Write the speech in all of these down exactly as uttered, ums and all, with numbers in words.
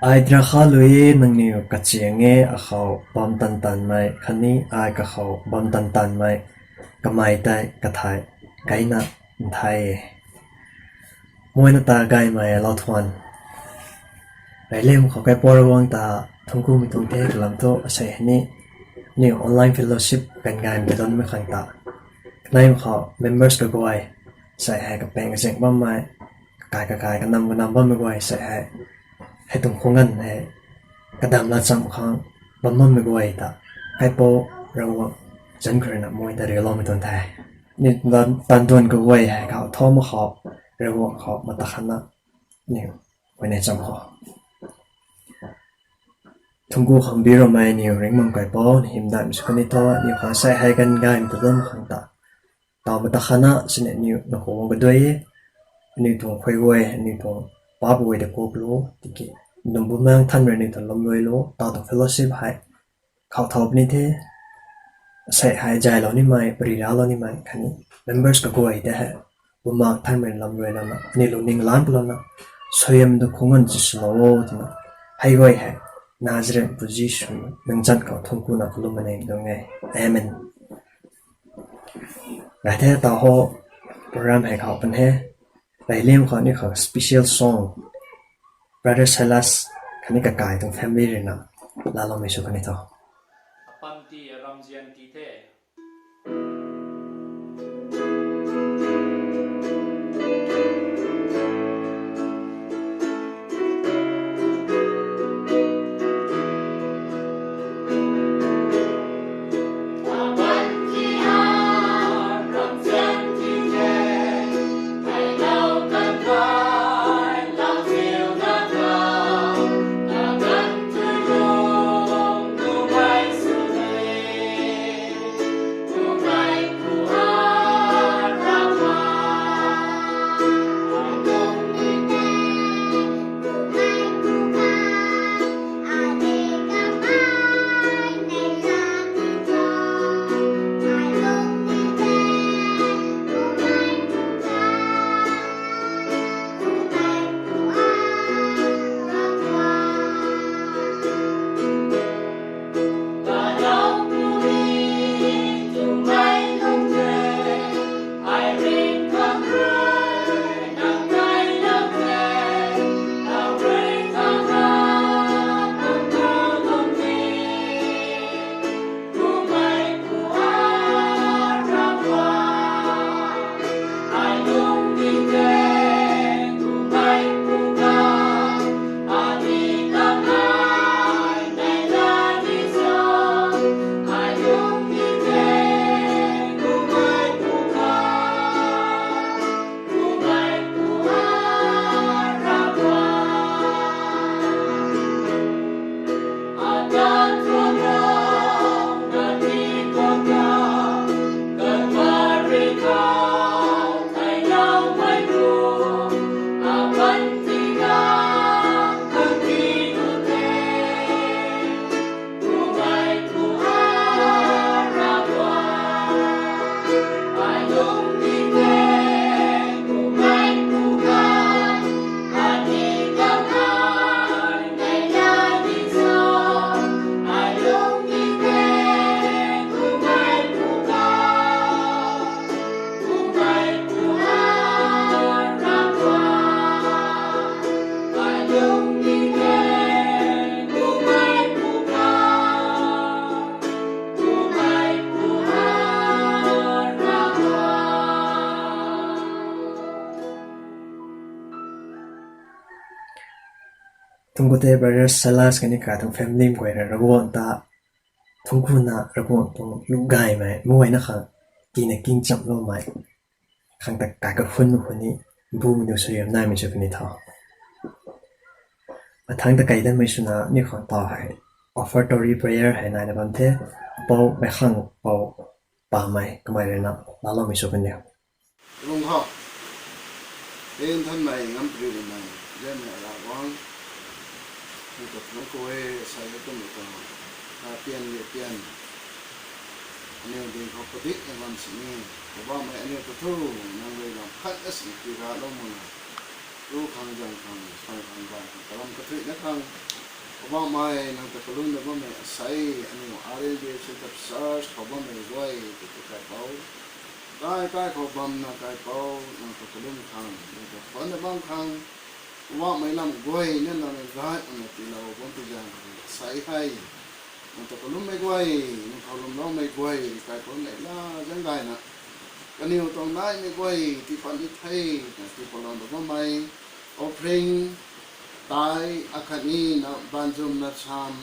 Ai drakha lui e nangniw kachiang e, akhou bam tan tanmei khatni ai kakhou bam tan tanmei, kamei tei kathai kaina nthai e. Muaina ta gaymei lou thuan. Reyliam khou kaipouc Ravguangc ta thungkumei tuang the kalam thu asei hei ni, aniw online fellowship kan gaymei ta lungmei khang ta, kaneimei khou members kaguay, sei hei kapeng kazing bammei, kakai kakai kanam kanam bammei guay sei hei, hei tuang khung ganv hei kadam laa cham khang bam bammei guay ta, kaipouc Ravguangc zanc khou ruina muai ta riuloumei tuang the. Ni tanduan kaguay hei khou thau mak khou, Ravguangc khou mata khatna ni huayney cham khou thungku khang bi ramei niw ringmang kaipouc, hymdaihmei sw kani thu, aniw khang sei hei kan gaymei ta lungmei khang ta, taw mata khatna sini aniw na khou guang kaduai e. Aniw tuang khuay guay, aniw tuang paap guay ta kuklou tiki, Ndumbumang Nthanmei rui aniw ta lwmluailou, taw tuang fellowship hei khou thau puni the. Sei hei zaylou nimei, pary raclou nimei khatni members kaguay tei hei Bumaengh Nthanmei lwmluailouna aniw lungning lan palouna, suaihiam tu khung ganv siswlou o twna, hei guay hei Nazareth pu Jisu nang zanc khou thungkuna kalum manei tuang e. Amen. Rai the, taw ho, program hei khou pun he. Reyliam khou aniw khang special song, Brother Silas khatni kakai tuang family ruina laaloumei sw kani thu. Apam ti ramzian ti the. Thungku tei Brother Silas khatni kakai tuang family mei guay rui Ravguangc ta thungkuna Ravguangc tuang lu gaymei mei guayna khang tina kingchamloumei khang ta kai kakhunmei khou ni, Bumei nu suaihiam naimei sw kani tho. Mathangc ta kai danmei swna aniw khang taw hei offertory prayer hei naina bam the. Pou Meikhang, Pou Pamei, kamei ruina laaloumei sw kani. Lung ho. He Nthanmei, Ngamparymei, Zaengmei Ravguangc, nang ta thangc khou e, sa e twmei tuang, ta pian le pian, aniw ding khou padikna bam sini, Poubauhmei, aniw ta thu, nang rui lam khat na sini tii raclou makna, Ru khang zang khang, sai khang zang khang, kalam kathuina khang, Poubauhmei nang ta kalumna bammei asei, aniu R N B H Church khou bammei guay, tiki kaipouc, kai kai khou bamna kaipouc, nang ta kalum khang, nang ta khwanna bam khang, Poubauhmei lam guay na nang gay na tiilou bam pi zang khang, asei hei, nang ta kalummei guay, nang khou lumloumei guay, kaipouc nei la zang gayna, kaniw tuang naimei guay, tiipat ni the, na tiipatlouna bammei, offering, tai, akhatni na banzum na sam,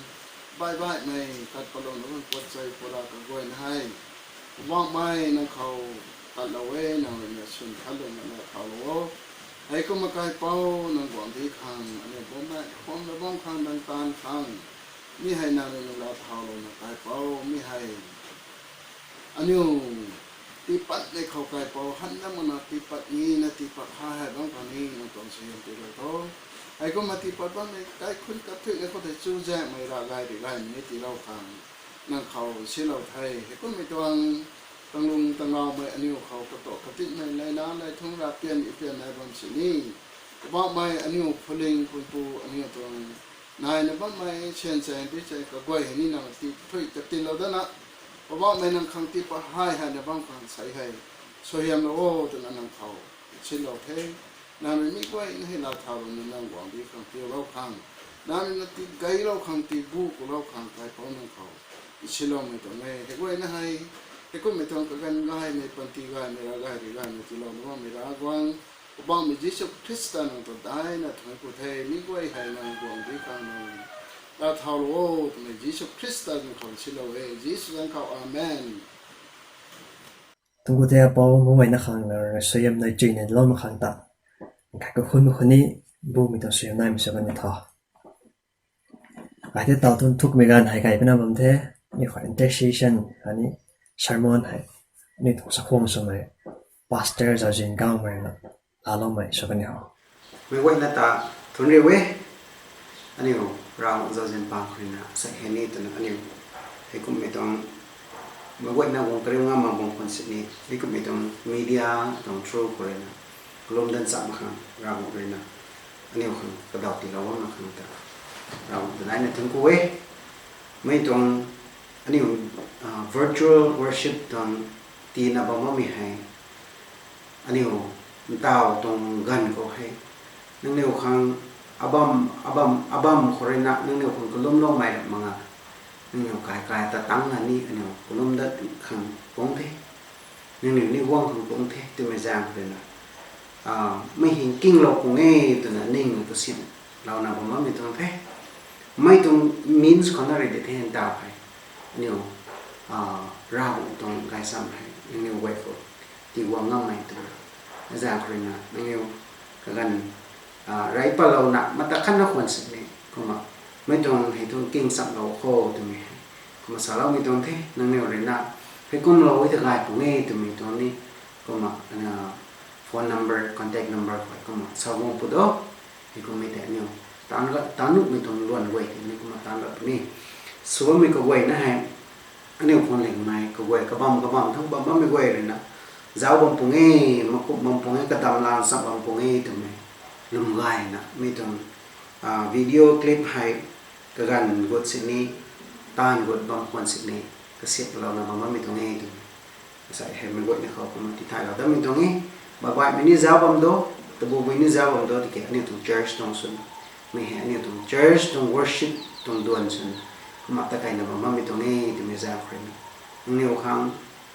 baih baihmei, kat patlouna bam puat chei pura kaguayna hei, Poubauhmei nang khou tatlou e, nang rui na swn khatlouna na thaulou o. Heikumna kaipouc nang guangcdic khang, aniu bammei, khwanna bam khang, nang taanv khang, mi hei nang rui na la thaulouna kaipouc, mi hei aniu tiipatmei khou kaipouc, han dam makna tiipat ni na tiipat kha hei bam khang ni nang tuang suaihiam tiilou tho. Heikumna tiipat bammei kaikhunc kathuina khou tei chuzaenghmei ravgay ri gaymei ni tiilou khang, nang khou silou the. Heikummei tuang, tanglung tanglaumei aniu khou katoh katitmei, leina lei thungc ra pian i pian nai bam sini, Poubauhmei aniu phuling pumpu aniu tuang naina bammei syan chaeng tei chaeng kaguay hei ni nang ti thui katiilou dana, Poubauhmei nang khang tiipat hei hei na bam khang sei hei, suaihiamlou o twna nang khou silou the. Nang rui mi guay na hei la thaulouna nang guangcdic khang tiilou khang, nang rui na tii gaylou khang, tii gu kulou khang kaipouc nang khou siloumei tuang e. Heikummei na hei, heikummei tuang kaganv gaymei, panty gaymei, ravgay ri gaymei tiilouna bammei Ravguangc, Poubauhmei Jisu Khrista nang ta daihna thuanc ku the. Mi guay hei nang guangcdic khang nang la thaulou o twmei Jisu Khrista nang khou silou e. Jisu zanc khou, amen. Thuanc ku the Apou, meic guayna khang nang rui suaihiam nai chuy nai loumei khang ta. Khat kakhunmei khou ni, bumei tuang suaihiam naimei sw kan ni tho. Ai the taw tun thukmei ganv hei kai puna bam the, ni khou intercession, ani sermon hei, ni tuang sakhwang swmei, Pastor Zauzin Gangmei na, laaloumei sw kan ni ho. Meic guayna ta, thuanc riu e, aniu Ravguangc Zauzin Pang khou rui na, sei hei ni twna aniu, heikummei tuang, meic guayna guang kariu ngam mak bam khwan sini, heikummei tuang media tuang through khou rui na, kalum dan cham khang Ravguangc rui na, aniu khang kadaw tiilou bam mak khang ta, Ravguangc ta daihna thuanc ku e. Mei tuang, aniu, virtual worship tuang tiina bam bammei hei, aniu ntaw tuang ganv khou hei, nangniw khang abam, abam, abam khou rui na nangniw khang kalumloumei ram mak nga, nangniw kai kai ta tangc na ni aniu kalum dat khang pung the, nangniw ni guang khang pung the twmei zaeng khou rui na, mei hei kinglou pung e twna ning na kasiamhlouna bam bammei tuang the. Mei tuang means khou na rui di the ntaw hei, aniu, Ravguangc tuang gaychamv hei nangniw guay khou tiguang ngammei twna, zaeng khou rui na nangniw kaganv, rey patlouna mata khatna khwan sini, kumna mei tuang hei tuang king chamlou kho twmei hei, kumna saloumei tuang the. Nangniw rui na heikumlou e ta gay pung e twmei tuang ni, kumna, phone number, contact number khou kumna sa guang pu do. Heikummei tei aniu, taanv ga, taanv nuhmei tuang luan guay tei ni kumna taanv ga puni. Sw bammei kaguayna hei, aniu phone lingmei kaguay kabam kabam thangc bam bammei guay rui na, zauc bam pung e, makum bam pung e, kadam lan cham bam pung e twmei lwm gayna mi tuang, video clip hei kaganv gut sini, taanv gut bam khwan sini, kasiamhlouna bam bammei tuang e twmei asei hei meic guayna khou kumna tithaylou dammei tuang e. Baihbaihmei ni zauc bam do, tabubui ni zauc bam do, tiki aniu tuang church tuang swn, mei hei aniu tuang church tuang worship tuang duan swn, kumna ta kaina bam bammei tuang e twmei zaeng khou rui na, nangniw khang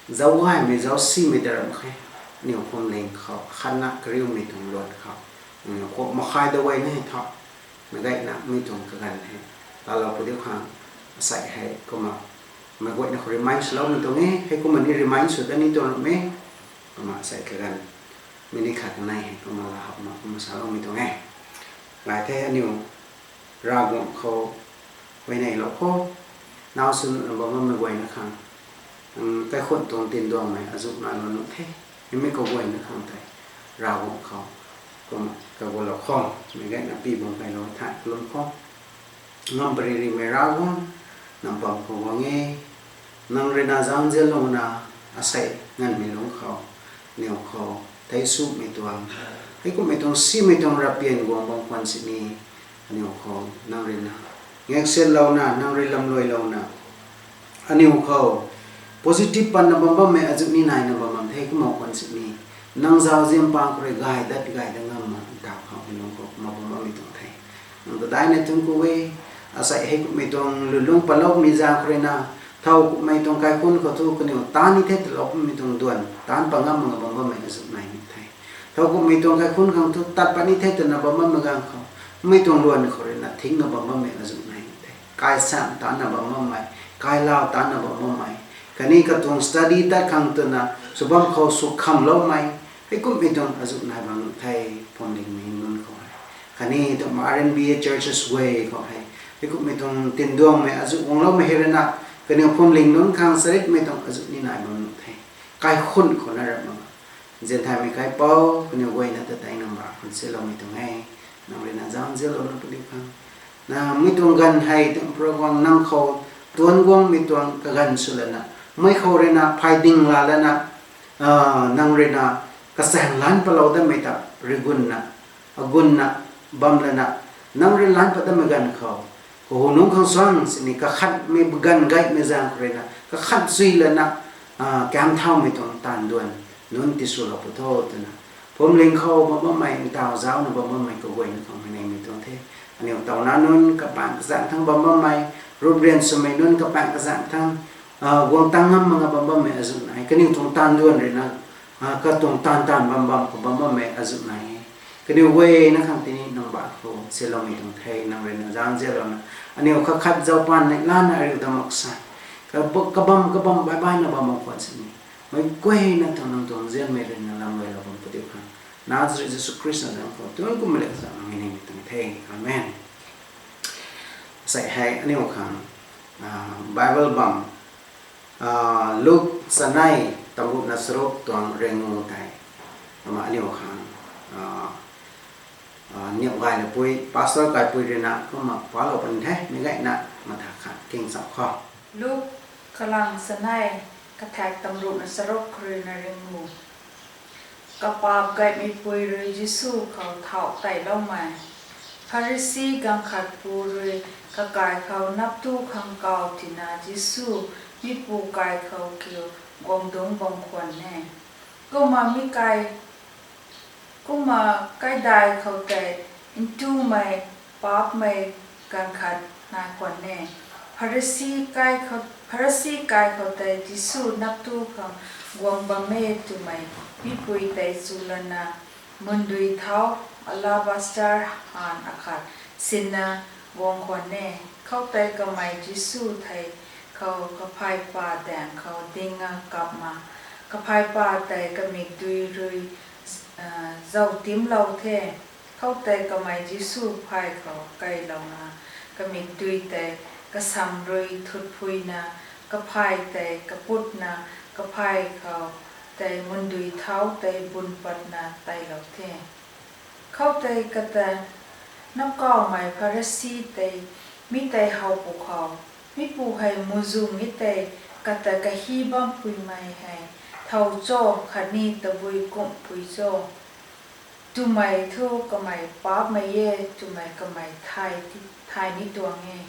zauc gaymei zauc simei ta ram khe, aniu phuamling khou khatna kariumei tuang luan khou, nangniw khou makhai da guay na hei tho, meic guayna mi tuang kaganv hei laalou pu diu khang, asei hei kumna meic guayna khou remind swloumei tuang e, heikumna ni remind sw dat ni tuang ram e, kumna asei kaganv, mei ni khat kanei hei kumna laa hapna kumna saloumei tuang e. Gay the aniu Ravguangc khou huayneylou kho, naw swn bam bammei guayna khang, kaikhun tuang tinduangmei azuh nai lou nuh the, mei kaguayna khang tei Ravguangc khou kumna kagulou kho, meic guayna pi bung kailou thay kalum kho. Ngam pary rimei Ravguangc, nang bam khou guang e, nang rui na zaengzianlouna, asei nganvmei lungc khou, niw khou, thei sumei tuang, heikumhmei tuang simei tuang ravpian guang bam khwan sini, aniu khou nang rui na ngaksetlouna, nang rui lamluailouna, aniu khou positive patna bam bammei azuh ni naina bam bam the. Kumna khwan sini, nang zauzian pang khou rui gay dat gay dat ngam ma, ntaw khou mi lung khou kumna bam bammei tuang the. Nang ta daina thun ku e. Asei heikumhmei tuang lulung paloumei zaeng khou rui na, thowkumhmei tuang kaikhunc khou thu kaniw taanv ni the talou bammei tuang duan taanc pat ngam mak bam bammei azuh nai ni the. Thowkumhmei tuang kaikhunc khang thu tat pat ni the twna bam bammei ganv khou, mei tuang luan khou rui na thingna bam bammei azuh nai ni the. Kaisamh taanna bam bammei, kailau taanna bam bammei, khatni katuang study tat khang twna sw bam khou sw khamloumei, heikumhmei tuang azuh nai bam the, phuamlingmei nunc khou hei. Khatni tuang R N B A churches guay khou hei, heikumhmei tuang tinduangmei azuh guangloumei hei rui na, kaniw phuamling nunc khang charitmei tuang azuh ni nai bam the. Kaikhunc khou na rap mak nzian thaymei kaipouc, kaniw guayna ta tei nang ba khun siloumei tuang e. Nang rui na zauzianlouna puni khang, na mi tuang ganv hei tuang program nang khou tuan guangmei tuang kaganv sw lana, mei khou rui na phay ding la lana, nang rui na kachaeng lan palou datmei ta rigunna, agunna bam lana, nang rui lan pat datmei ganv khou, kahu nunc khang suang sini kakhatmei ganv gaymei zaeng khou rui na kakhat chui lana, kaeng thaumei tuang taanv duan nunc tiswlou pw tho twna, phuamling khou bam bammei, ntaw zaucna bam bammei kaguayna khang hei neimei tuang the. Aniu tawna nunc kapaeng kazaeng thang bam bammei, ruprian swmei nunc kapaeng kazaeng thang guang tang ngam mak bam bammei azuh nai. Kaniw tuang taanv duan rui na, katuang taanv taanv bam bam khou bam bammei azuh nai e. Kaniw guayna khang tini nang ba khou siloumei tuang the. Nang rui na zauzianlouna, aniu kakhat zaupan nei lana ariu da mak sa, kabam kabam baih baihna bam bam khwan sini, meic guayna tuang nang tuang nzianmei rui na lamluailou bam pw diu khang, Nazareth Jisu Khrista zanc khou tuang kumlak zanc nang neimei tuang the. Amen. Sei hei aniu khang Bible bam, Luk chanei tamruna charuk tuang ringngu tei, kumna aniu khang niam gay lapui pastor kaipui rui na kumna palou puni the. Mi gayna matha khat king cham khou, Luk kalang chanei, kathak tamruna charuk khou rui na ringngu. Kapaap gaymei pui rui Jisu khou thauh teiloumei. Pharisi ganv khat pu rui kakai khou nap tu khang kau tina Jisu mi pu kai khou kiu guang dungc bam khwan e. Kumna mi kai, kumna kaidai khou tei ntumei paapmei ganv khat nai khwan e. Pharisi kai khou tei Jisu nap tu khang guang bam e twmei mipui tei chu lana, mundui thau alabaster haanv akhat sinna guang khwan e. Khoutei kamei Jisu thei khou kaphaypa daeng khou ding a kap ma, kaphaypa tei kamikdui rui zautimlou the. Khoutei kamei Jisu phay khou keylouna, kamikdui tei kasam rui thutphuina, kaphay tei kaputna, kaphay khou tei mundui thau tei bun patna teilou the. Khoutei kata napkawmei Pharisi tei mi tei how pwkhou, mi pu hei muzu mi tei kata kahi bampuimei hei thow cho khatni tabui kumhpui cho twmei thu kamei paapmei e twmei kamei thay ni tuang e,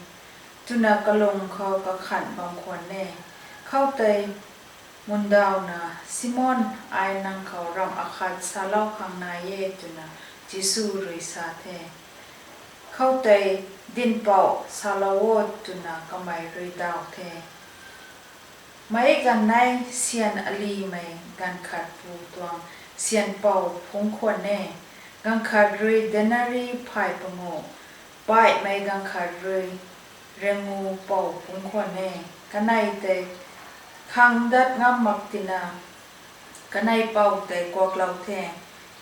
twna kalung khou kakhanh bam khwan e. Khoutei mundawna, Simon, ai nang khou ramh akhat salou khang nai e, twna Jisu rui sa the. Khoutei, Dinhpouh, salou o, twna kamei rui daw the. Meic ganv nei syan alimei ganv khat pu tuang syan pou phungc khwan e. Ganv khat rui denari phay panguh paihmei ganv khat rui ringngu pou phungc khwan e. Kanei tei khang dat ngam mak tina, kanei pou tei kuaklou the.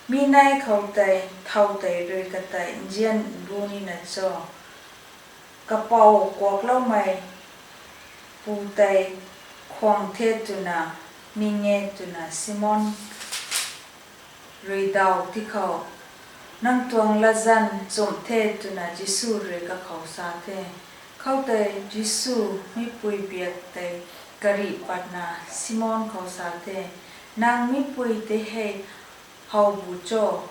Mi nei khou tei thow tei rui katei nzian ngu nina cho? Kapou kuakloumei pu tei khwang the twna ning e, twna Simon rui daw tikhou, Nang tuang latzan chumh the, twna Jisu rui kakhou sa the. Khoutei Jisu mipui biak tei karih patna Simon khou sa the, Nang mipui tei hei how bu cho?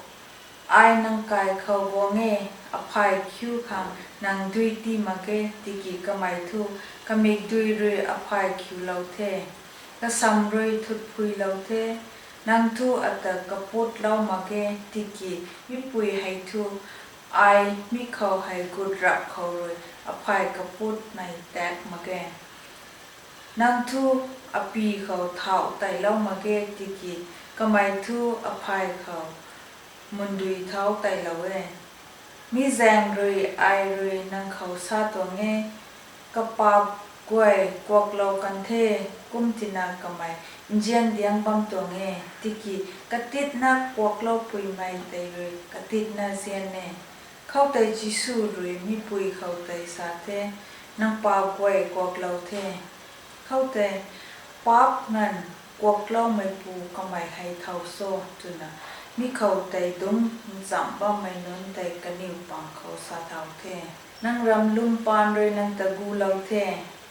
Ai nang kai khou guang e, aphay khiu khang nang dui tii mak ge, tiki kamei thu kamikdui rui aphay khiulou the, kasam rui thutphuilou the. Nang thu ata kaputlou mak ge, tiki mipui hei thu ai mi khou hei gut rap khou rui aphay kaputmei tak mak ge. Nang thu api khou thauh teilou mak ge, tiki kamei thu aphay khou mundui thau teilou e. Mi zaeng rui ai rui nang khou sa tuang e, kapaap guay kuaklou kan the. Kumtina kamei nzian diang bam tuang e, tiki katitna kuaklou puimei tei rui katitna zian e. Khoutei Jisu rui mipui khou tei sa the, nang paap guay kuaklou the. Khoutei, paap nganv kuakloumeipu kamei hei thow cho, twna mi khou tei dungc nchamh bammei nunc tei kaniw pang khou sa thau the. Nang ram lwm paan rui nang ta gulou the,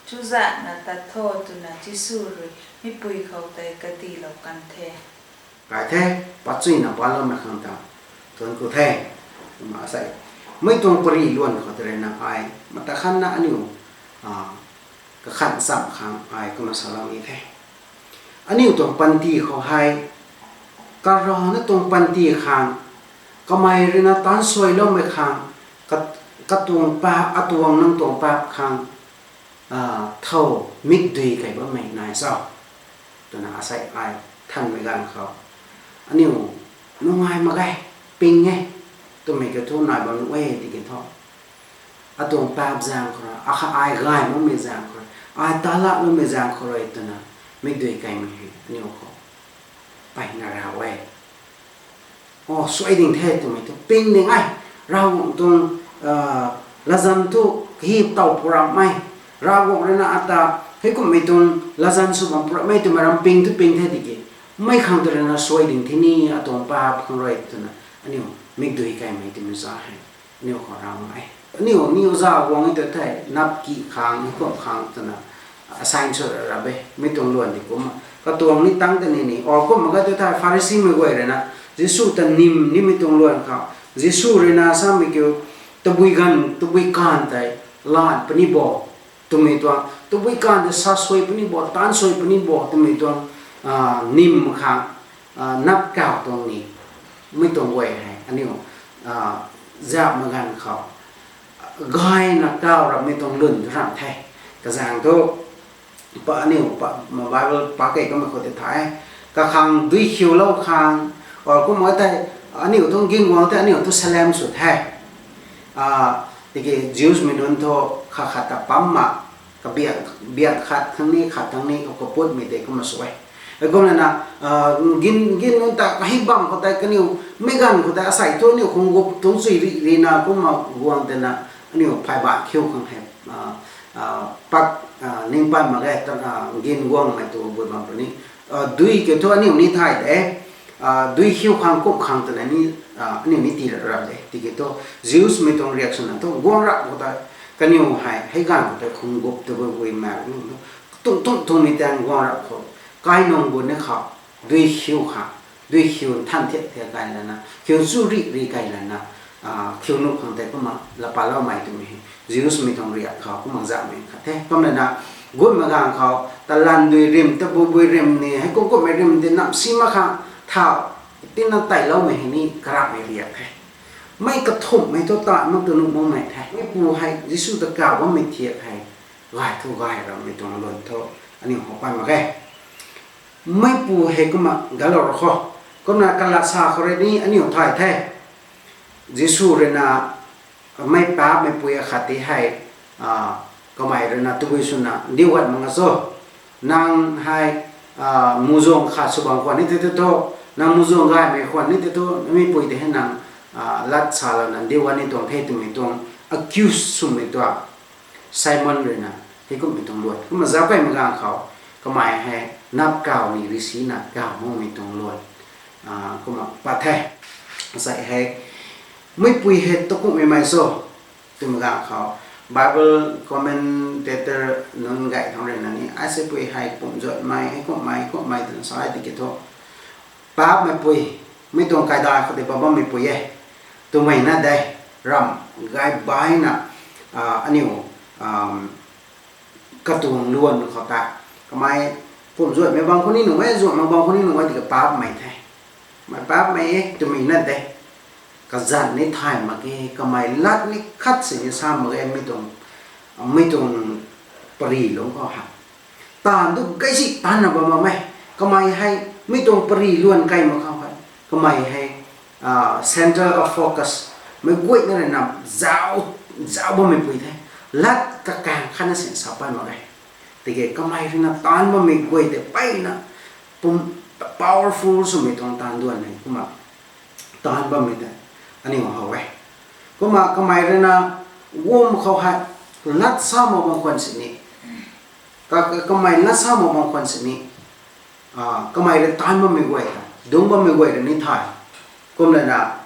chuzaenghna tat tho, twna Jisu rui mipui khou tei kadihlou kan the. Kai the, pachuina paloumei khang ta thuanc ku the. Kumna asei, mei tuang pary luan khou tei rui na ai mata khanna aniu kakhan cham khang ai kumna salou ni the. Aniu tuang panty khou hei, karana tuang panty khang, kamei rui na taansuailoumei khang, kat- katuang paap, atuang nang tuang paap khang, thow mikdui kei bammei nai cho, twna asei ai thanmei ganv khou, aniu nungai mak ge, ping e, twmei kiu thu nai bam nuh e tiki thu, atuang paap zaeng khou rui, akha ai gay makmei zaeng khou rui, ai talaloumei zaeng khou rui twna mikdui keimei hei aniu khou mpeyna ra e. O, suai ding the twmei thu ping ding e. Ravguangc tuang latzan thu kahip tow pw rammei, Ravguangc rui na ata heikumhmei tuang latzan sw bam pw rammei twmei ram ping thu ping the tiki, mei khang tei rui na suai ding the ni, atuang paap khang rui twna aniu mikdui keimei twmei za hei aniu khou ra e. Aniu ni oja guang e tu thei napki khang, heikumh khang twna assign sw ra e. Mei tuang luan di kumna katuang ni tang tei ni ni, or kumna ka tu thei Pharisimei guay rui na Jisu ta nym nimei tuang luan khou, Jisu rui na samei kiu, tabui ganv tabui kaanv tei laan puni bo twmei tuang, tabui kaanv tei sa suai puni bo, taansuai puni bo twmei tuang nym khang, nap kaw tuang ni, mei tuang guay hei aniu zauhmei ganv khou gayna kaw rammei tuang lwn tu ramh the. Kazaeng thu, pa aniu pa, Bible pa kei kamei khou tei thay, kakhang dui khiulou khang, or kumna tei aniu tuang ging guang tei aniu thu salem sw the. Tiki Jewsmei nunc thu khat khat ta pam ma, kabiak, biak khat thang ni khat thang ni kaputmei tei kumna sw e. Heikumna na, gin, gin nunc ta kahip bam khou tei kaniw, mei ganv khou tei asei thu aniu khunggup tuang chui rih rina kumna guang tei na, aniu phay ba khiu khang hei pak, ning pan mak ge, gin guangmei tu bui bam puni. Dui kiu thu aniu ni thay de, dui khiu khang kumh khang twna ni, aniu ni tii ra de. Tiki thu Jewsmei tuang reaction na thu guang rap khou tei, kaniw hei hei ganv khou tei khunggup tabui bui mak nu, tung tung thungmei taeng guang rap khou, kainung bu ni khou, dui khiu khang, dui khiu nthan thiak thiak kai lana, khiu chu rih rih kai lana, khiu nuh khang tei kumna lapaloumei twmei hei Jewsmei tuang riak khou kumna zauhmei khat the. Kumna na, gutmei ganv khou talan dui rim, tabui bui rim ni, heikum kumhmei rim tei nam si mak khang thau, tina tailoumei hei ni karamhmei riak the. Mei kathumhmei thu ta mak tu nuh makmei the. Meipu hei Jisu ta kaw bammei thiak hei gay thu gay rammei tuang lwn thu aniu khou pan mak ge. Meipu hei kumna galou ra kho. Kumna kalat sa khou rui ni aniu thay the. Jisu rui na mei paapmeipui akhat ti hei, kamei rui na tabui swna ndiu gat mak nga cho. Nang hei muhzwng khat sw bam khwan ni tei thu, nang muhzwng gaymei khwan ni tei thu, meipui tei hei nang lat salouna ndiu gat ni tuang the twmei tuang accuse swmei tuang Simon rui na heikumhmei tuang luan. Kumna zauc kaimei ganv khou, kamei hei nap kaw ni risi na kaw makmei tuang luan. Kumna pat the. Asei hei, meipui hei takumhmei mei cho, twmei ganv khou, Bible commentator nunc gay thangc rui na ni, aseipui hei pumh zuatmei, heikumhmei, kumhmei twna sa e tiki thu, paapmeipui, Mi tuang kaidai khou tei bam bammei pui e. Twmei na de, ramh gay baina, aniu katuang luan khou ta, kamei pum zuatmei bang khou ni nunc e, zuatmei bang khou ni nunc e, tiki paapmei the. Kamei paapmei e twmei na de. Kazanc ni thay mak ge, kamei lat ni khat si ni sa mak ge, mi tuang, mi tuang pary lungc khou ha. Taanv tu gaysi taanvna bam bam e. Kamei hei mi tuang pary luan kai mak khou hei, kamei hei centre of focus, meic guayna rui na zauc, zauc bammei pui the. Lat kakaeng khatna si sa pat mak e. Tiki kamei rui na taanv bammei guay tei peyna pum, powerful swmei tuang taanv duan hei kumna taanv bammei tei aniu how e. Kumna kamei rui na guang khou hei lat sa mak bang khwan sini, ka, kamei lat sa mak bang khwan sini, kamei rui taanv bammei guay ta, dungc bammei guay rui ni thay. Kumlana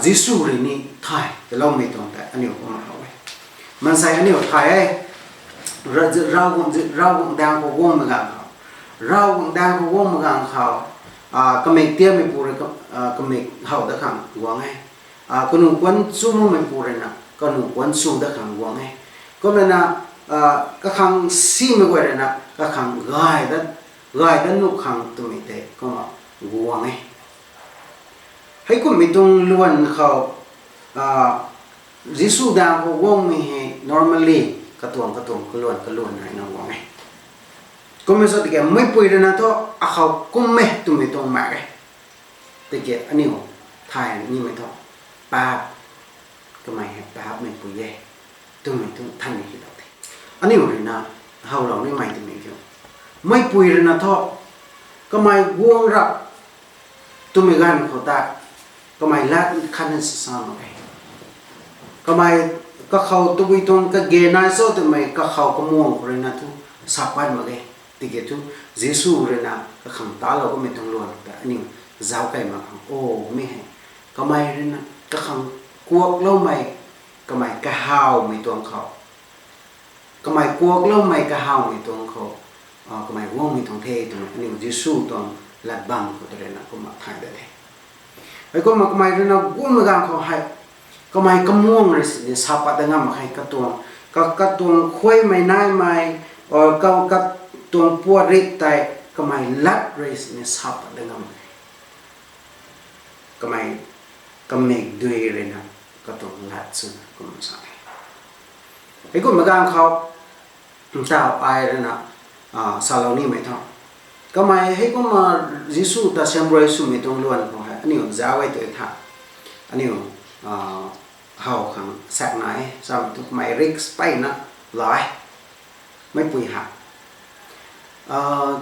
Jisu rui ni thay, taloumei tuang tei aniu kumna how e. Maansei aniu thay e. Ra-, Ravguangc, Ravguangc daeng khou guangmei ganv khou, Ravguangc daeng khou guangmei ganv khou, kamik tiameipu rui ka-, kamik how dat khang guang e. Kanu kuan chu makmeipu rui na kanu kuan chu dat khang guang e. Kumlana kakhang simei guay rui na kakhang gay dat, gay dat nuh khang twmei tei kumna guang e. Heikumhmei tuang luan khou, Jisu daeng khou guangmei hei normally katuang katuang kaluan kaluan hei na guang e. Kumna sa tiki meipui rui na thu akhou kum e twmei tuang mak e. Tiki aniu thay nimei thu paap, kamei hei paapmeipui e twmei tuang than ni hei lou the. Aniu rui na howlou nimei twmei kiu, meipui rui na thu kamei guang rap twmei ganv khou ta, kamei lat khatna si sa mak e. Kamei kakhou tabui tuang kage nai cho twmei kakhou kamuang khou rui na thu sa pat mak e. Tiki thu Jisu rui na kakhang talou kamei tuang luan ta aniu zauc key mak khang o, mi hei kamei rui na kakhang kuakloumei, kamei kahawmei tuang khou, kamei kuakloumei kahawmei tuang khou, kamei guangmei tuang the twmei aniu Jisu tuang lat bam khou ta rui na kumna thay dat the. Heikumna kamei rui na guangmei ganv khou hei, kamei kamuang rui sini sa pat dat ngam mak khe, katuang, ka, katuang khuaymei naimei, or ka, katuang puat rit tei kamei lat rui sini sa pat dat ngam mak khe. Kamei kamik dui rui na katuang lat swna kumna sa the. Heikumna ganv khou, ntaw ai rui na salou nimei thu, kamei heikumna Jisu ta siamruai swmei tuang luan khou hei aniu zauc e tu tha, aniu how khang sakna e samei thu kamei risk peyna la e. Meipui ha,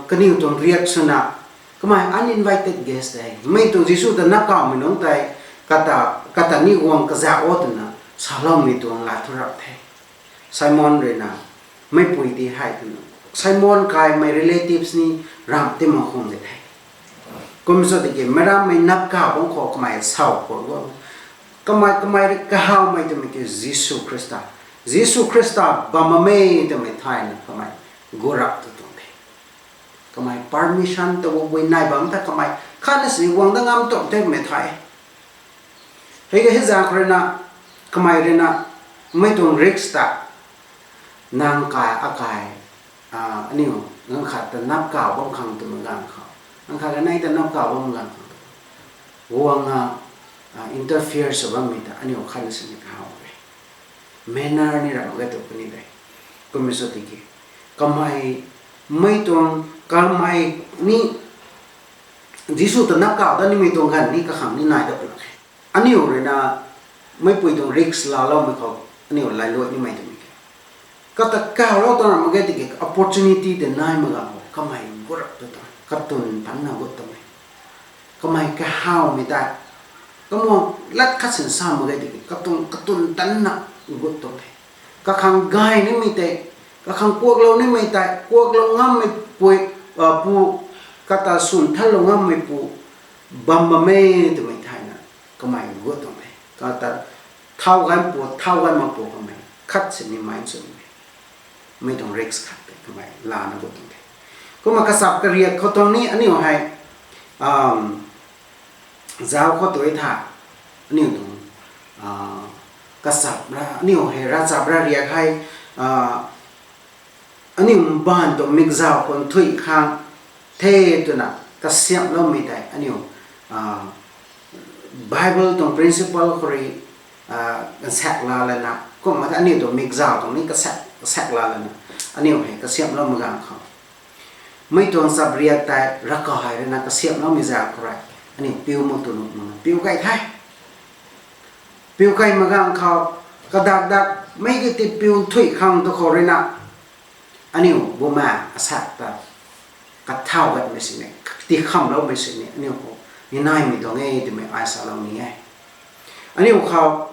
kaniw tuang riak swna, kamei uninvited guest e, mei tuang Jisu ta nap kawmei nunc tei, kata, kata ni guang kazauh o twna saloumei tuang lat thu rap the. Simon rui na, meipui ti hei twna, Simon kaimei relatives ni ramh ti mak khang de the. Kum cho tiki meic rammei nap kaw bam khou kamei saw khou guang, kamei, kamei rui kahawmei twmei ki Jisu Khrista, Jisu Khrista bam bammei twmei thayna kamei gu rap tu tuang the. Kamei permission ta gubui nai bam ta kamei khatna si guang dat ngam tuang the mei thay. Hei hei zaeng khou rui na, kamei rui na, mei tuang risk ta, nang kai akai, aniu, nang khat ta nap kaw bam khang twmei ganv khou, nang khat kanei ta nap kaw bam ganv khou, guang a, interfere sw bammei ta aniu khatna sini kahaw e. Manner ni ram mak ge tu puni de. Kummei cho tiki, kamei, mei tuang, kamei ni, Jisu ta nap kaw dat nimei tuang ganv ni kakhang ni nai dat puni khe. Aniu rui na, meipui tuang risk laaloumei khou, aniu lailuai nimei twmei khe. Kata kawlou tuang ram mak ge tiki opportunity tei nai mak ganv khou kamei gu rap tu ta, katun tanna gut twmei. Kamei kahawmei tei, kamuang lat khat sin sa mak ge tiki katuang katun tanna gut tuang the. Kakhang gay nimei tei, kakhang kuaklou nimei tei, kuaklou ngammei pui, pu, kata swn thanlou ngammei pu bam bam e twmei thayna kamei gut tuang the. Kata thau gay pu, thau gay mak pu kamei khat sini mind sw nimei, mei tuang risk khat tei kamei lana gut tuang the. Kumna kachap kariak khou tuang ni aniu hei, zauc khou tu tha, aniu tuang kachap ra, aniu hei ravchap ra riak hei, aniu mbaanv tuang mikzauc khou nthuih khang the twna kasiamhloumei tei aniu Bible tuang principle khou rui nsaek la lana, kumna aniu tuang mikzauc tuang ni kasiamh, kasiamh la lana, aniu hei kasiamhlou mak ganv khou, mei tuang chapriak tei ravkai ruina kasiamhloumei zaeng khou rui, aniu piu mak tu nuh mak, piu key the. Piu key mak ganv khou, kadak dak mei ki ti piu nthuih khang tu khou ruina, aniu bumaeng asaekc ta kathau gatmei sini, tikhamloumei sini aniu khou ni naimei tuang e twmei ai salou ni e. Aniu khou,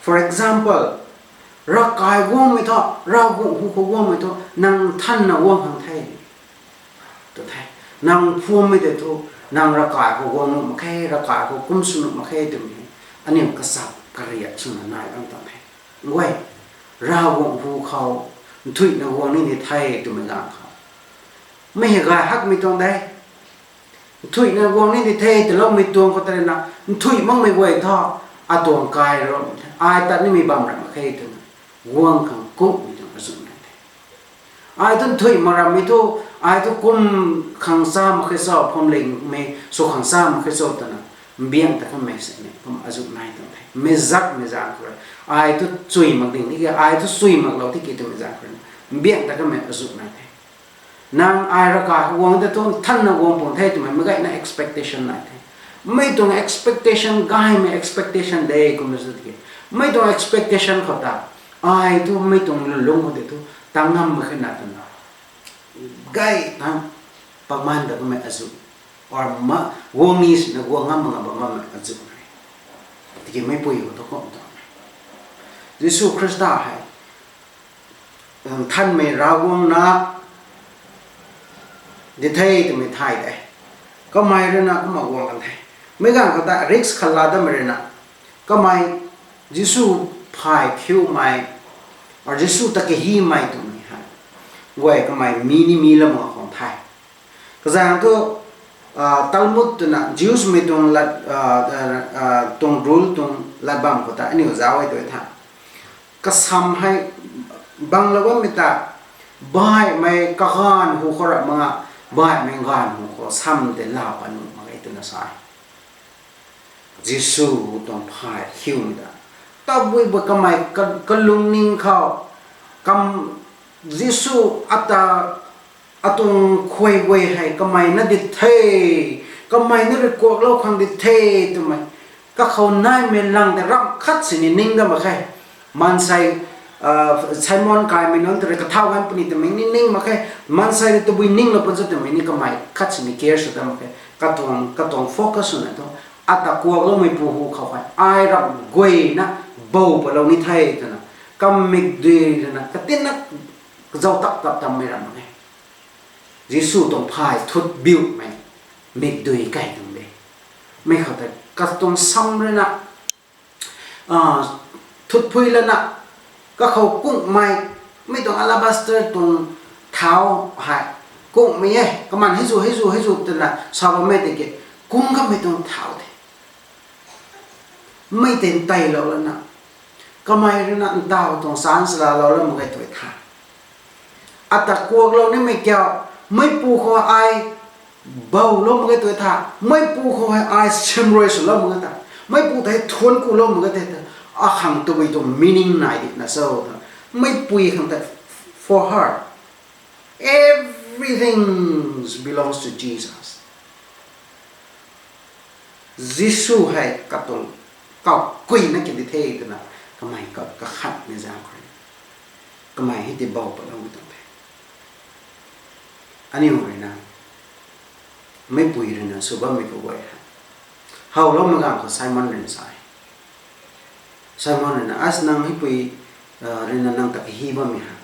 for example, ravkai guangmei thu, Ravguangc hu khou guangmei thu nang nthanna guang khang the tu the. Nang phuammei tei thu, nang ravkai khou guang nuh mak khe, ravkai khou kum sw nuh mak khe twmei aniu kachap kariak swna nai bam tuang the. Guay, Ravguangc hu khou nthuihna guang ni ni the twmei ganv khou, mei hei gay hakmei tuang de. Nthuihna guang ni ni the taloumei tuang khou tei ruina, nthuih makmei guay thu, atuang kai ram the, ai tat nimei bam ram mak khe twna guang khang kumhmei tuang azuh nai the. Ai thu nthuih mak rammei thu, ai thu kum khang cha mak khe cho, phuamlingmei sw khang cha mak khe cho twna mbiang ta kanmei sini kum azuh nai tuang the. Mei zakmei zaeng khou rui, ai thu chui mak ding tiki, ai thu chui maklou tiki twmei zaeng khou rui, mbiang ta kanmei azuh nai the. Nang ai ravkai khou guang tei thu nthanna guang pung the twmei meic gayna expectation nai the. Mei tuang expectation gaymei expectation de kumna sw tiki, mei tuang expectation khou ta, ai thu mei tuang lwnlung khou tei thu tang ngam mak khe na twna gay tang pakman ta kamei azuh, or ma, guang ni sina guang ngam mak ngam bam ngammei azuh nai. Tiki meipui khou thu kum tuang e. Jisu Khrista hei nthanmei Ravguangc na di the twmei thay de. Kamei ruina kumna guang kan the. Meic ganv khou ta risk khat la damei ruina, kamei Jisu phay khiumei, or Jisu ta kahimei twmei hei, guay kamei mi ni mi lam khang the. Kazaeng thu, Talmud twna Jews mei tuang lat, tuang rule tuang lat bam khou ta aniu zauc e tu tha, kasam hei banglou bammei ta, baihmei kaganv hu khou rap mak nga, baihmei ganv hu khou sam tei lau pat nuh mak e twna sa e. Jisu tuang phay khiumei ta, tabui ba kamei ka, kalungning khou, kam, Jisu ata, atuang khuay guay hei kamei na di the, kamei na rui kuaklou khang di the twmei, kakhou naimei lang tei ramh khat sini ning dat mak khe. Maansei, Simon kaimei nunc ta rui kathau gan puni twmei ni ning mak khe. Maansei rui tabui ninglou pun cho twmei ni kamei khat sini care sw dat mak khe. Katuang, katuang focus swna thu, ata kuakloumeipu hu khou hei ai ramh guayna bou patlou ni the twna, kam mikdui ruina katinna kazauh tap tap tammei ramh mak khe. Jisu tuang phay thut biumei mikdui kai tuang de. Mei khou tei katuang sam ruina, thutphui lana, kakhou kunghmei, mei tuang alabaster tuang thau hei, kunghmei e, kaman hei zu, hei zu, hei zu twna sa bammei tiki, kung kamei tuang thau the. Mei tei nteilou lana, kamei ruina ntaw tuang chance laalou lou mak ge tu tha. Ata kuaklou nimei kiu, meipu khou ai boulou mak ge tu tha, meipu khou hei ai simrui swlou mak ge ta, meipu tei thuanc kulou mak ge tei ta, akhang tabui tuang meaning nai di na cho ta, meipui khang tei, for her, everything belongs to Jesus. Jisu hei katuang kau kuina kindi the twna kamei ka, kakhatmei zaeng khou rui, kamei hei tibou patloumei tuang the. Aniu ruina, meipui ruina sw bammei kaguay hei, howloumei ganv khou Simon ruina sa e. Simon ruina, as nang meipui ruina nang ta kahi bammei hei,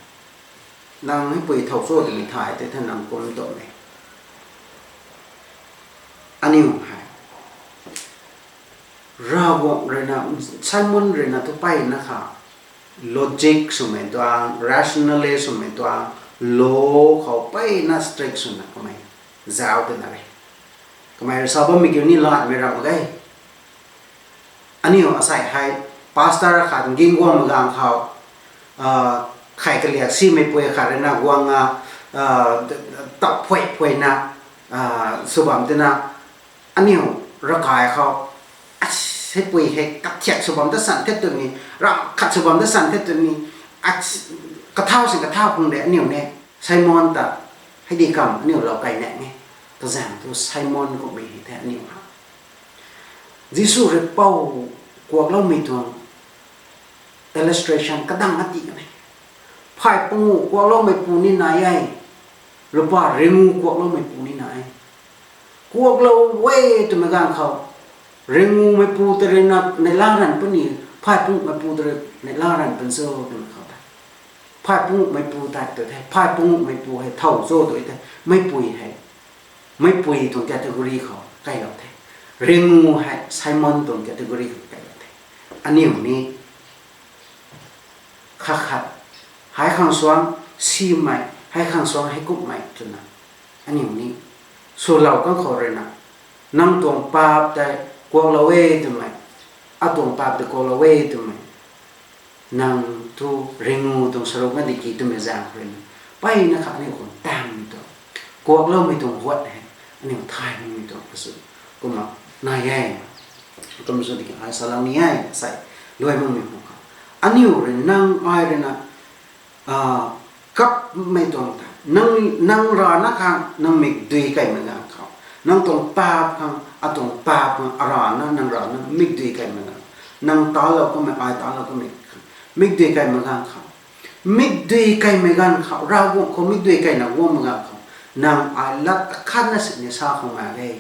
nang meipui thow cho twmei thay tei tha nang kum tuang e. Aniu hei, Ravguangc ruina, Simon ruina thu mpeyna kha, logic swmei tuang, rationalist swmei tuang, law khou mpeyna strict swna kamei zauc twna re. Kamei rui sa bammei kiu ni latmei ram mak ge. Aniu asei hei pastor khat ging guangmei ganv khou, khay kaliak simei pui khat rui na guang a, tap phuai phuai na sw bam tina, aniu ravkai khou, heipui hei kathiak sw bam ta san the twni, ram khat sw bam ta san the twni, kathau sin kathau khang de aniu ne, Simon ta, hei di kam aniu lou kai ne e, kazaeng thu Simon kummei hei the aniu ha. Jisu rui pou kuakloumei tuang illustration kadang na ti kan e. Phay panguh kuakloumeipu ni nai e, lupa ringu kuakloumeipu ni nai e. Kuaklou e twmei ganv khou, ringumeipu ta rui na neihla ranv puni, phay panguhmeipu ta rui neihla ranv pun cho twmei khou tei, phay panguhmeipu tei tu the, phay panguhmeipu hei thow cho tu the, meipui hei, meipui tuang category khou kailou the. Ringu hei Simon tuang category khou kailou the. Aniu ni khat khat, hei khang suang simei, hei khang suang heikumhmei twna, aniu ni swlou kan khou rui na, nang tuang paap tei kuaklou e twmei, atuang paap tei kuaklou e twmei, nang thu ringu tuang saruk na di ki twmei zaeng khou rui na, mpeyna kha aniu khang taanmei tuang, kuakloumei tuang huat hei aniu thay makmei tuang kasu kumna nai e. Kum sw tiki ai salou ni e, asei luai makmei pu khou, aniu rui nang ai rui na kapmei tuang tei, nang rana khang nang mikdui kaimei ganv khou, nang tuang paap khang, atuang paap khang arana nang rana mikdui kaimei ganv, nang talou kummei, ai talou kummei, mikdui kaimei ganv khou, mikdui kaimei ganv khou, Ravguangc khou mikdui kaina guangmei ganv khou, nang ai lat akhatna sini sa khang mak ge.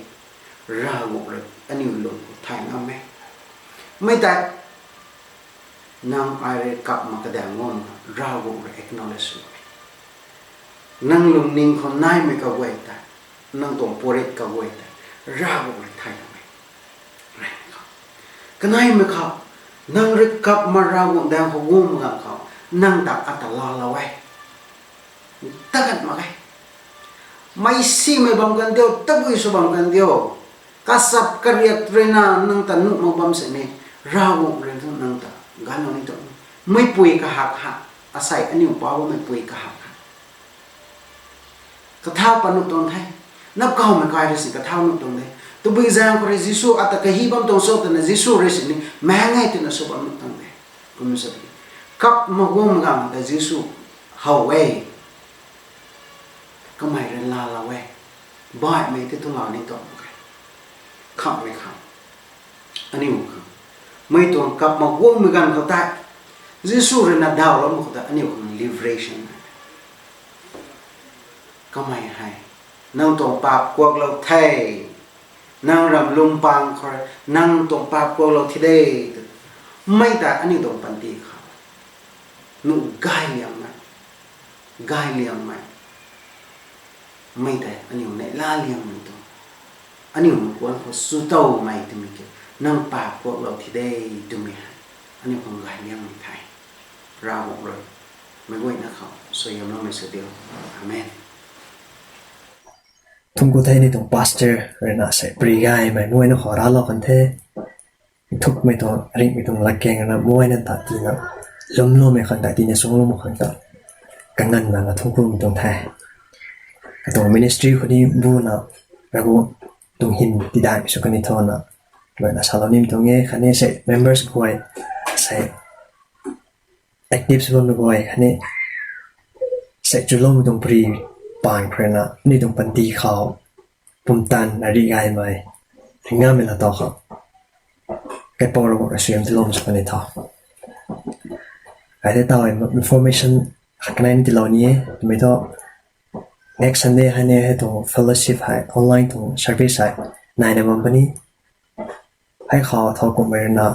Ravguangc rui aniu lung khou thay ngam e. Mei tei, nang ai rui kap mak kadaeng guangmei ganv Ravguangc rui acknowledge sw e. Nang lungning khou naimei kaguay tei, nang tuang puarit kaguay tei, Ravguangc rui thay ngam e. Rey khou, kaneimei khou, nang rui kap mak Ravguangc daeng khou guangmei ganv khou, nang ta ata laalou e. Tagat mak e. Meic simei bam kan diu, tabui sw bam kan diu, kachap kariak rui na nang ta nuh mak bam sini, Ravguangc rui thu nang ta ganclou ni tuang. Meipui kahak ha, asei aniu pa bammei pui kahak ha. Kathau pat nuh tuang the. Napkawmei kai rui si kathau nuh tuang de. Tabui zaeng khou rui Jisu ata kahi bam tuang cho twna Jisu rui sini, maeng e twna sw bam nuh tuang de. Kum sw, kap mak guangmei ganv ta Jisu how e. Kamei rui laalou e. Baihmei tei thu laa ni tuang mak e. Khamhmei khang, aniu khang, mei tuang kap mak guangmei ganv khou tei, Jisu rui na dawloumei khou tei aniu khang liberation nai. Kamei hei, nang tuang paap kuaklou the, nang ram lungpang khou rui nang tuang paap kuaklou thi de, tw, mei tei aniu tuang panty khou nuh gay liangmei, gay liangmei, mei tei aniu neihla liangmei tuang, aniu nunc kuan khou sw towmei twmei kiu, nang paap kuaklou thi de, twmei hei aniu khang gay liangmei the. Ravguangc rui meic guayna khou suaihiamloumei sw diu. Amen. Thungc ku the ni tuang pastor rui na sei pary gaymei meic guayna khou raclou kan the. Nthukmei tuang, ringhmei tuang latkaeng rui na meic guayna ta tina, lwmloumei khang ta tina, suangcloumei khang ta kanganv na na thungc kumei tuang the. Katuang ministry khou ni buna, Ravguangc tuang hym tidaihmei sw kan ni thona, luaina salou nimei tuang e. Khatni sei members guay, sei active sw bammei guay khatni sei chuloumei tuang pary paan khou rui na aniu tuang panty khou pumtan na rih gaymei, ringnamei laa tow khou kaipouc Ravguangc rui suaihiam tiiloumei sw kan ni tho. Ai the taw information khat kanei ni tiilou ni e twmei thu, next Sunday hei ni hei tuang fellowship hei, online tuang service hei naina bam puni. Hei khou thow kumhmei rui na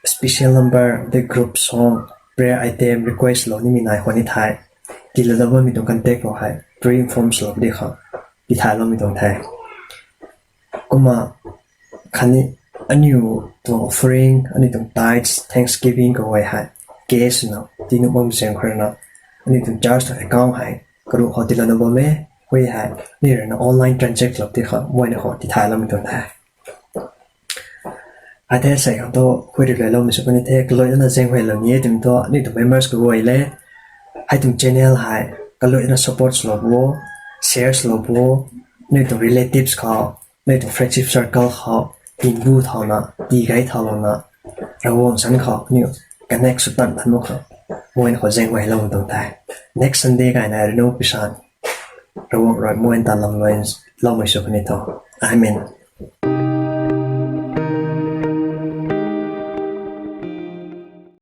special number, the group song, prayer item request lou nimei nai khwan ni the. Tiilou lou bammei tuang contact khou hei pre-inform swlou di khou tithayloumei tuang the. Kumna khatni aniu tuang offering, aniu tuang tithes, thanksgiving kaguay hei cash na tii nuh bam zaeng khou rui na, aniu tuang church tuang account hei karuh khou tiilouna bam e. Hui hei, ni rui na online transact lou ti khou, mei na khou tithay loumei tuang the. Hei the sei khang thu, hui rui luailoumei sw puni the, kalui na zaenghuaylou ni e twmei thu, ni tuang members kaguay le, hei tuang channel hei, kalui na support lou bo, share lou bo, ni tuang relatives khou, ni tuang friendship circle khou, tingbu thauna, tigay thaulouna, Ravguangc san khou, ni connect sw tan tan mak khou, mei na khou zaenghuayloumei tuang the. Next Sunday gayna rui na pisan, Ravguangc rui mei ta lam loumei sw puni tho. Amen.